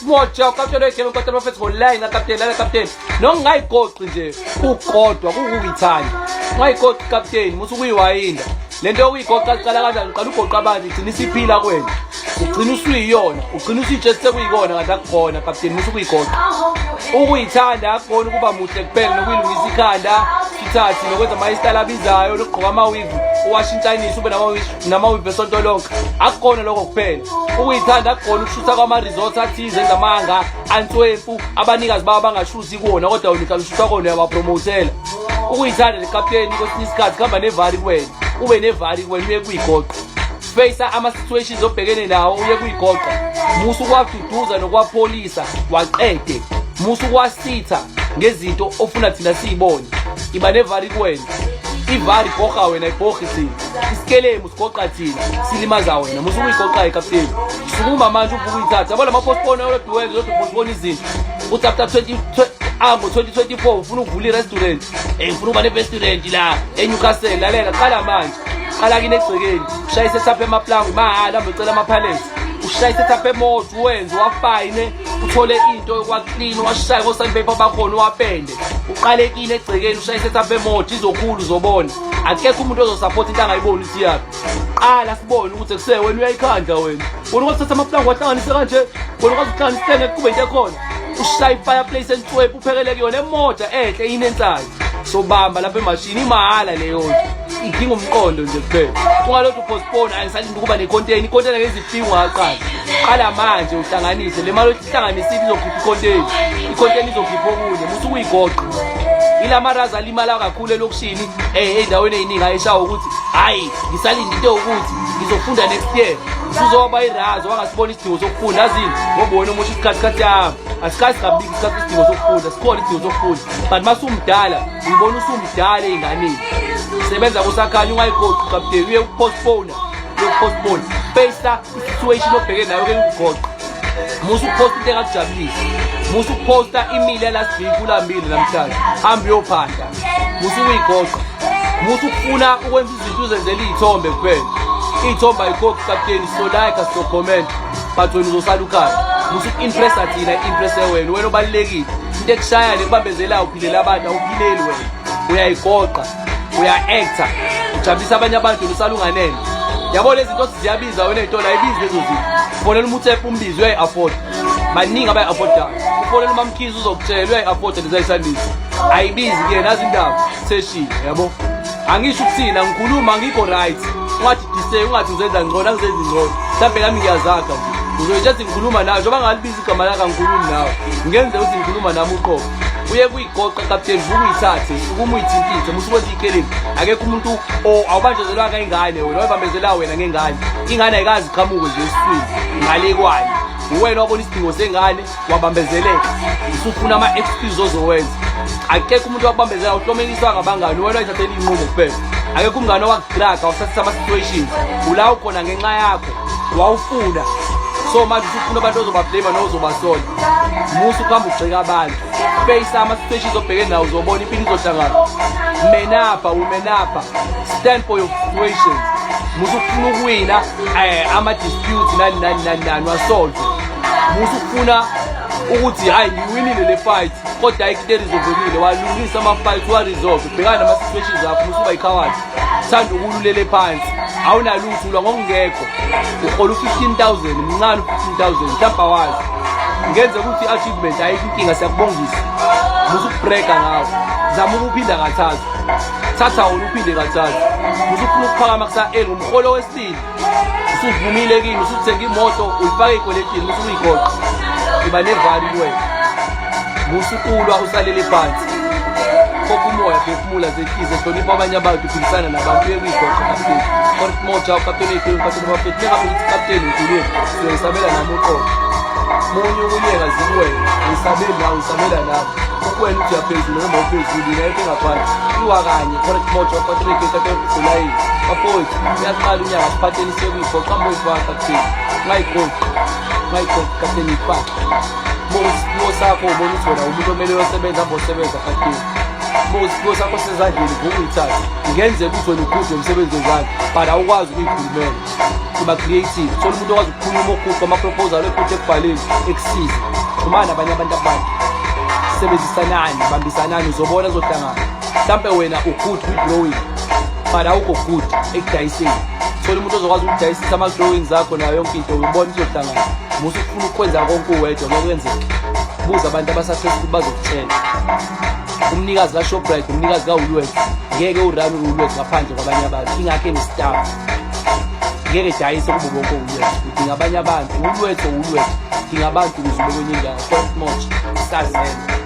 Moja ukapteni wegame, ukapteni bafethu ngoline kakapteni, lana kapteni. Nokungayigoqi nje kukodwa kukuyithanda. Ungayigoqi kapteni, musu kuyiwayinda. Lento yokuyigoqa iqala kanjani? Uqala ugoqa abantu, igcina isiphila kuwena. Ugcina usuyiyona, ugcina usuyitshela sekuyikona kanti akukhona kapteni, musu kuyigoqa. Ukuyithanda akukhona ukuba muhle kuphela nokuyilungisa ikhanda, sithathi nokwenza ama-style abizayo, nokugqoka ama-weave, uwashintshanise ube nama-weave esonto lonke. Akukhona lokho kuphela. Ukuyithanda akukhona ukushutha kwama-resort athize engamanga answempu abanikazi babo bangashuthi kuwona kodwa wena uhlala ushutha kona uyabapromotela. Ukuyithanda le kapteni kwesinye isikhathi kuhamba nevari kuwena, ube nevari kuwena uye kuyigoqa. Face ama-situations obhekene nawo uye kuyigoqa. Musa ukwaduduza nokwapholisa waqede. Musa ukwasitha ngezinto ofuna thina siyibone. Iba nevari kuwena. Ivari ibhoha wena, ibhohi thina. Isikelemu sigoqa thina, silimaza wena. Musa ukuyigoqa ekapteni. Sukuma manje uvuke uyithathe. Yabo lama postpone olodwa wenza olodwa postpone izinto. Uthi after 20 ango 2024 ufuna ukuvula i-restaurant. Ufuna ukuba ne-restaurant la eNewcastle. Lalela, qala manje. Qala kini egcekeni. Ushaya isetup emaplango mahhala, hambe ucela ama-pallets. Ushaya isetup emoja, uwenze wafayine, uthole into yokwaclean, washaye ko-sandpaper bakhona uwapende. Uqale kini egcekeni, ushaye isetup emoja, izokhula uzobona. Akekho umuntu ozosupport into angayiboni ukuthi iyaphi. Qala sibone ukuthi kuse wena uyayikhandla wena. Wena ukwazi ukuthatha amaplango wahlanganise kanje. Wena ukwazi ukuhlanganisa isitenge kube into ekhona. Ushaye i-fireplace entswephu uphekele kuyona emoja enhle inensayo. Sobamba lapha emashini imahhala leyo nto. Idinga umqondo nje kuphela. Ungalokhu upostpone angisalinde ukuba necontainer. I-container ngeke izifike ungaqali. Qala manje uhlanganise le mali ohlanganisile izokhipha i-container. I-container izokhipha okunye. Musu kuyigoqa. Ilamaraza alimala kakhulu elokishini ey'ndaweni ey'ningi ayeshawa ukuthi hhayi ngisalinde into yokuthi ngizofunda next year. Usuzoba irazo wangasibona isidingo sokufunda azini ngoba wena umusha isikhathi sikhathi yami. Asikazi kabikho isikhathi isidingo sokufunda, sikhona isidingo sokufunda. But masumdala uyibona usumdala ey'nganeni. Sebenza kusakhanya ungayigoqi kapteni uye ukupostpone, uye ukupostpone. Face i-situation obheke nayo ke ukugoqa. Musa ukuphosta into engakujabulisi. Musa ukuphosta imile last week ulambile namhlanje. Hamba uyophahla. Musa ukuyigoqa. Musa ukufuna ukwenza izinto uzenzele iy'thombe kuphela. Iy'thombe ayikhokhi kapteni, so like so comment but wena uzosala ukhala. Musa uku-impressa thina, i-impresse wena. Wena obalulekile. Into ekushaya nekubambezelayo uphilela abantu, awuphileli wena. Uyayigoqa, uya-acta, ujabulisa abanye abantu wena usala unganene. Yabo lezi zinto ziyabiza wena ey'tolo ayibizi lezo zinto. Fonela uMutsepe umbizi uyayi-afford. Baningi abayi-affordayo. Ufonela uMamkhize uzokutshela uyayi-afforda lezi ayisandisi. Ayibizi kuyena azi indaba seshile yabo. Angisho ukuthina ngikhuluma angikho right. Ungathi dise ungathi ngizenza ngcono angizenzi ngcono. Mhlawumbe nami ngiyazakha nje. Uzoyitsha ukuthi ngikhuluma nawe njengoba ngalibiza igama lakhe angikhulumi nawe. Ngenze ukuthi ngikhuluma nami uqobo. Uye kuyigoqa kapteni vuka uyithathe sukuma uyithintithe musu kwenza ikeleni. Akekho umuntu awubanjezelwanga ingane wena wayibambezela wena ngengane. Ingane ayikazi iqhamuke nje esiswini ngale kwayo. Uwena wabona isidingo sengane wabambezeleka. Usufuna ama-excuse ozowenza. Akekho umuntu wakubambezela uhlomekiswa ngabangani wena wayithathela iy'nqumo kuphela. Akekho umngane owakudraga wakuthathisa ama-situations. Ula ukhona ngenxa yakho wawufuna. So manje usufuna abantu ozobablame nozobasola. Musa ukuhamba ugxeka abantu. Face ama-situations obhekene nawo uzobona impilo izohlangana. Menapha, umenapha. Stand for your situations. Musa ukufuna ukuwina ama-disputes nani nani nani nani wasolve. Musa ukufuna ukuthi hayi ngiwinile le fight kodwa ayikho into eresolvekile walungisa ama-fight wa-resolve ubhekana nama-situations akho musa uba yi-coward. Thanda ukululele phansi awunalutho ulwa ngokungekho uhola u-15,000 mncane u-15,000 mhlawumbe awazi ngenze ukuthi i-achievement ayikho inkinga siyakubongisa. Musa ukubreka ngawo zama ukuphinda kathathu thatha wona uphinde kathathu. Musa ukufuna ukuphakama kusa-eli ngumholo wesibili usuvumile kini usuthenga imoto uyifake ey'kweletini musa ukuyigoqa iba nevari kuwena. Musa ukulwa usalele phansi khokha umoya phefumula zehlise hlonipha abanye abantu uphilisana nabantu uye kuyigoqa kapteni. Correct moja ukapteni ey'khulu kapteni abafethu mengabe ukuthi kapteni ngikhuluma siyoyisabela nami uqobo. Munye ukuyeka zikuwena uyisabeli nawe uyisabela nami ukuwena uthi uyaphezulu noma uphezulu yena engaphansi iwa kanye. Correct moja ukapteni ey'khulu kapteni ulayini bafowethu uyaqala unyaka siphatheni sekuyigoqa mboyifaka kapteni ungayigoqi ungayigoqi kapteni ifake. Isiphiwo sakho ubona ukuthi wena umuntu omele uyosebenza hamba osebenza kapteni. Uma isiphiwo sakho sezandleni, vuka uyithathe. Ngenzeka ukuthi wena ukhudwe umsebenzi wezandla, but awukwazi ukuyikhulumela. Uba creative, thola umuntu okwazi ukukhuluma, okukhupha ama-proposal, ekhuthe ekubhaleni, ekusize. Xhumana nabanye abantu, abantu sebenzisanani, bambisanani, uzobona kuzohlangana. Mhlampe wena u-good kwi-drawing, but awukho good ekudayiseni. Thola umuntu ozokwazi ukudayisisa ama-drawings akho nayo yonke into, ubona izohlangana. Musa ukufuna ukwenza konke uwedwa, ngeke kwenzeke. Buza abantu aba-successful, bazokutshela. Umnikazi ka-Shoprite, umnikazi ka-Woolworths, ngeke u-run u-Woolworths ngaphandle kwabanye abantu. Ingakho ene-staff. Ngeke dayise kube bonke o-Woolworths, udinga abanye abantu. Woolworths or Woolworths, udinga abantu ukuze ube kwenye indawo. Much sazela.